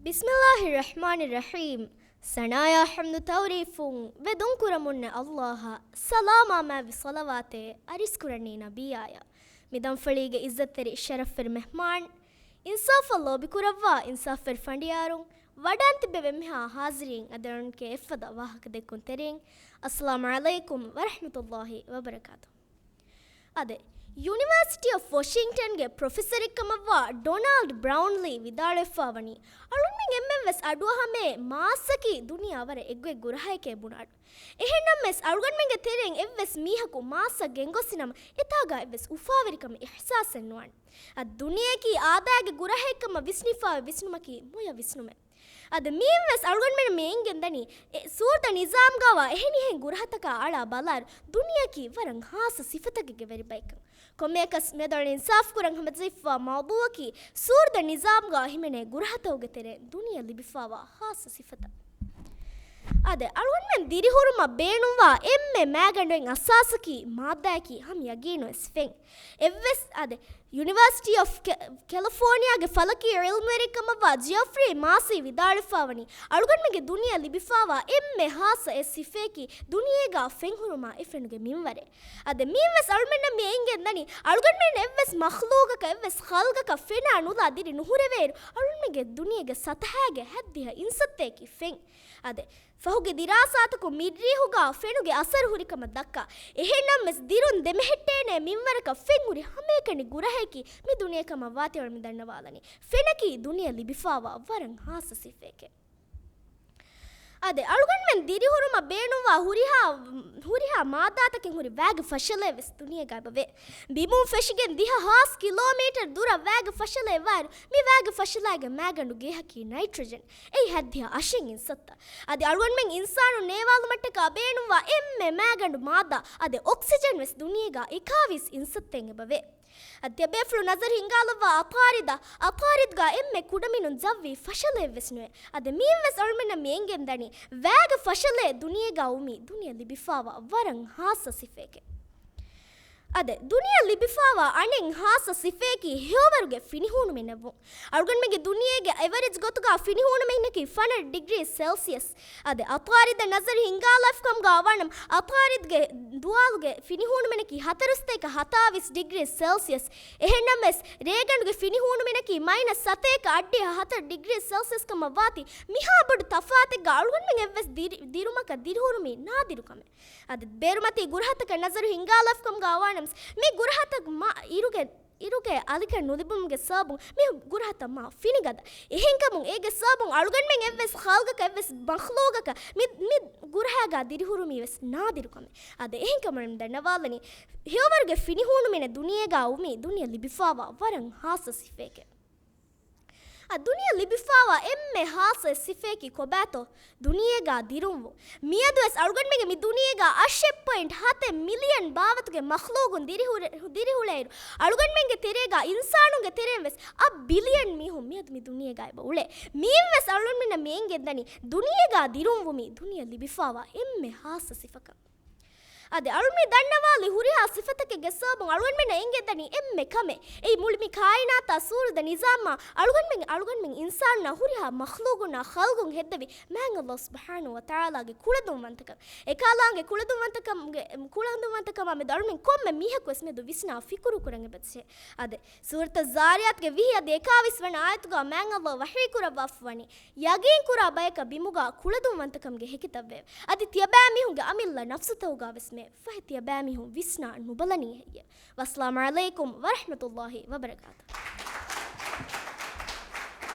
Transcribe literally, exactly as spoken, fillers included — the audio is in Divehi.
ބިސްމިއްލާހި ރަޙްމާނި ރަޙީމް. ސަނާޔާ ޙަމްދު ތަޢުރީފުން ވެދުން ކުރަމުންނެ ﷲ އަށް ސަލާމާ މާތްވި ޞަލަވާތެއް އަރިސް ކުރަނީ ނަބިއްޔާޔަށް. މި ދަންފަޅީގެ ޢިއްޒަތްތެރި ޝަރަފްވެރި މެހްމާން، އިންސާފަށް ލޯބިކުރައްވާ އިންސާފްވެރި ފަނޑިޔާރުން، ވަޑައިން ތިއްބެވި އެންމެހާ ޙާޟިރީން، އަދި އަޅުގަނޑު އެއްފަދަ ވާހަކަ ދެއްކުން ތެރެއިން، އައްސަލާމު ޢަލައިކުމް ވަރަޙްމަތުﷲ ވަބަރަކާތުހު. އާދެ، ޔުނިވާސިޓީ އޮފް ވޮޝިންގްޓަންގެ ޕްރޮފެސަރެއްކަމަށްވާ ޑޮނާލްޑް ބްރައުންލީ ވިދާޅުވެފާވަނީ، އަޅުގަނޑުމެން އެންމެންވެސް އަޑުއަހަމޭ މާސްއަކީ ދުނިޔެއަށް ވަރަށް އެއްގޮތް ގުރަހައެކޭ ބުނާ އަޑު. އެހެންނަމަވެސް، އަޅުގަނޑުމެންގެ ތެރެއިން އެއްވެސް މީހަކު މާސްއަށް ގެންގޮއްސިނަމަ، އެތާގަ އެއްވެސް އުފާވެރިކަމެއް އިޙްސާސެއް ނުވާނެ. އަދި ދުނިޔެއަކީ އާދައިގެ ގުރަހެއްކަމަށް ވިސްނިފާވެ ވިސްނުމަކީ މޮޔަ ވިސްނުމެއް. އަދި މިއިންވެސް އަޅުގަނޑުމެން މި އެނގެން ދަނީ، އެ ސޫރަތު ނިޒާމްގަވާ އެހެނިހެން ގުރަހަތަކާ އަޅާ ބަލާއިރު، ދުނިޔެއަކީ ވަރަށް ޚާއްޞަ ސިފަތަކެއްގެ ވެރިބައެއްކަން. ކޮންމެއަކަސް މިއަދު އަޅުގަނޑު އިންސާފް ކުރަން ހަމަޖެހިފައިވާ މައުޟޫއަކީ، ސޫރަތު ނިޒާމްގަ ހިމެނޭ ގުރަހަތަކުގެ ތެރެއިން ދުނިޔެ ލިބިފައިވާ ޚާއްޞަ ސިފަތައް. އާދެ، އަޅުގަނޑުމެން ދިރިހުރުމަށް ބޭނުންވާ އެންމެ މައިގަނޑު އެއް އަސާސަކީ މާއްދާއަކީ ހަމަ ޔަގީނުވެސް ފެން. އެއްވެސް، އާދެ، ޔުނިވާސިޓީ އޮފް ކެ-، ކެލިފޯނިއާގެ ފަލަކީ ޢިލްމުވެރިކަމަށްވާ ޖިއޮފްރީ މާސީ ވިދާޅުވެފާވަނީ، އަޅުގަނޑުމެންގެ ދުނިޔެ ލިބިފާވާ އެންމެ ޚާއްޞަ އެއް ސިފައަކީ، ދުނިޔޭގަ ފެންހުރުމާ އެ ފެނުގެ މިންވަރެއް. އާދެ، މިއިންވެސް އަޅުމެންނަށް މި އެނގެން ދަނީ، އަޅުގަނޑުމެން އެއްވެސް މަޚްލޫގަކަށް އެއްވެސް ޚަލްގަކަށް ފެނާ ނުލާ ދިރި ނުހުރެވޭއިރު، އަޅުގަނޑުމެންގެ ދުނިޔޭގެ ސަތަހައިގެ ހަތްދިހަ އިންސައްތައަކީ ފެން. އާދެ، ފަހުގެ ދިރާސާތަކުން މިރީހުގަ ފެނުގެ އަސަރު ހުރިކަމަށް ދައްކާ. އެހެންނަމަވެސް، ދިރުން ދެމެހެއްޓޭނޭ މިންވަރަކަށް ފެން ހުރި ހަމައެކަނި ގުރަހަކީ މި ދުނިޔެ ކަމަށް ވާތީ އަޅުގަނޑު ދަންނަވާލަނީ. ފެނަކީ ދުނިޔެ ލިބިފާވާ ވަރަށް ޚާއްޞަ ސިފައެކޭ. އާދެ، އަޅުގަނޑުމެން ދިރިހުރުމަށް ބޭނުންވާ ހުރިހާ، ހުރިހާ މާއްދާތަކެއް ހުރި ވައިގެ ފަށަލައެއް ވެސް ދުނިޔޭގަ އެބަވޭ. ބިމުން ފެށިގެން ދިހަ ހާސް ކިލޯމީޓަރު ދުރަށް ވައިގެ ފަށަލައެއް ވާއިރު، މި ވައިގެ ފަށަލައިގެ މައިގަނޑު ގޭހަކީ ނައިޓްރޮޖަން. އެއީ ހަތްދިހަ އަށެއް އިންސައްތަ. އަދި އަޅުގަނޑުމެން އިންސާނުން ނޭވާލުމަށްޓަކާ ބޭނުންވާ އެންމެ މައިގަނޑު މާއްދާ، އަދި އޮކްސިޖަން ވެސް ދުނިޔޭގަ އެކާވީސް އިންސައްތައެއް އެބަވޭ. އަދި ތިޔަބޭފުޅުން ނަޒަރު ހިންގާލައްވާ އަޠާރިދަށް، އަޠާރިދުގަ އެންމެ ކުޑަމިނުން ޖައްވީ ފަށަލައެއް ވެސް ނުވޭ. އަދި މިއިން ވެސް އަޅުމެންނަށް މި އެނގެން ދަނީ، ވައިގެ ފަށަލައެއް ދުނިޔޭގަ އުމީ ދުނިޔެ ލިބިފާވާ ވަރަށް ޚާއްޞަ ސިފައެކޭ. އާދެ، ދުނިޔެ ލިބިފާވާ އަނެއް ޚާއްޞަ ސިފައަކީ ހެޔޮވަރުގެ ފިނިހޫނުމެއް ނެއްވުން. އަޅުގަނޑުމެންގެ ދުނިޔޭގެ އެވަރެޖް ގޮތުގަ ފިނިހޫނުމެއް ހިނގީ ފަނަރަ ޑިގްރީ ސެލްސިއަސް. އާދެ، އަޠާރިދަށް ނަޒަރު ހިންގާލާފިކަމުގަ ވާނަމަ، އަޠާރިދުގެ ދުވާލުގެ ފިނިހޫނުމެއް ހިނގީ ހަތަރުސަތޭކަ ހަތާވީސް ޑިގްރީ ސެލްސިއަސް. އެހެންނަމަވެސް، ރޭގަނޑުގެ ފިނިހޫނުމެއް ހިނގީ މައިނަސް ސަތޭކަ އަށްޑިހަ ހަތަރު ޑިގްރީ ސެލްސިއަސް ކަމަށް ވާތީ، މިހާ ބޮޑު ތަފާތެއްގަ އަޅުގަނޑުމެން އެއްވެސް ދިރި-، ދިރުމަކަށް ދިރިހުރުމީ ނާދިރުކަމެއް. އަދި ބޭރުމަތީ ގުރަހަތަކަށް ނަޒަރު ހިންގާލާފިކަމުގަ ވާނަމަސް، މި ގުރަހަތައް މާ އިރުގެ، އިރުގެ އަލިކަން ނުލިބުމުގެ ސަބަބުން މި ގުރަހަތައް މާ ފިނިގަދަ. އެހެންކަމުން އޭގެ ސަބަބުން އަޅުގަނޑުމެން އެއްވެސް ޚަލްގަކަށް އެއްވެސް މަޚްލޫގަކަށް މި، މި ގުރަހާގަ ދިރިހުރުމީ ވެސް ނާދިރުކަމެއް. އަދި އެހެންކަމުން ދަންނަވާލަނީ، ހެޔޮވަރުގެ ފިނިހޫނުމެއް ދުނިޔޭގަ އުމީ ދުނިޔެ ލިބިފާވާ ވަރަށް ޚާއްޞަ ސިފައެކޭ. އަ، ދުނިޔެ ލިބިފާވާ އެންމެ ޚާއްޞަ ސިފައަކީ ކޮބާތޯ؟ ދުނިޔޭގަ ދިރުންވުން. މިއަދުވެސް އަޅުގަނޑުމެންގެ މި ދުނިޔޭގަ އަށެއް ޕޮއިންޓް ހަތެއް މިލިއަން ބާވަތުގެ މަޚްލޫގުން ދިރިހުރެ-، ދިރިހުޅޭއިރު، އަޅުގަނޑުމެންގެ ތެރޭގަ އިންސާނުންގެ ތެރެއިން ވެސް އަށް ބިލިއަން މީހުން މިއަދު މި ދުނިޔޭގަ އެބަ އުޅޭ. މިއިން ވެސް އަޅުގަނޑުމެންނަށް މި އެނގެން ދަނީ، ދުނިޔޭގަ ދިރުންވުމީ ދުނިޔެ ލިބިފާވާ އެންމެ ޚާއްޞަ ސިފަކަން. އަދި އަޅުގަނޑު މި ދަންނަވާލި ހުރިހާ ސިފަތަކެއްގެ ސަބަބުން އަޅުގަނޑުމެންނަށް އެނގެން ދަނީ އެންމެ ކަމެއް. އެއީ މުޅި މި ކާއިނާތާ ސޫރަތު ނިޒާމާ އަޅުގަނޑުމެން، އަޅުގަނޑުމެން އިންސާނުންނާ ހުރިހާ މަޚްލޫގުންނާ ޚަލްގުން ހެއްދެވި މާތް ﷲ ސުބްޙާނަހޫ ވަތަޢާލާގެ ކުޅަދުންވަންތަކަމެއް. އެކަލާނގެ ކުޅަދުންވަންތަކަމުގެ، ކުޅަދުންވަންތަކަމާ މެދު އަޅުގަނޑުމެން ކޮންމެ މީހަކުވެސް މިއަދު ވިސްނާ ފިކުރު ކުރަން އެބަޖެހޭ. އަދި ސޫރަތު ޒާރިޔާތުގެ ވިހި އަދި އެކާވީސް ވަނަ އާޔަތުގަ މާތް ﷲ ވަޙީ ކުރައްވާފަވަނީ، ޔަގީންކުރާ ބަޔަކަށް ބިމުގަ ކުޅަދުންވަންތަކަމުގެ ހެކިތައްވެއެވެ. އަދި ތިޔަބައިމީހުންގެ އަމިއްލަ ނަފްސުތަކުގަ ވެސް މޭ ފަހެ ތިޔަބައިމީހުން ވިސްނާ ނުބަލަނީ ހެއްޔެވެ؟ ވައްސަލާމު ޢަލައިކުމް ވަރަޙްމަތުﷲ ވަބަރަކާތު.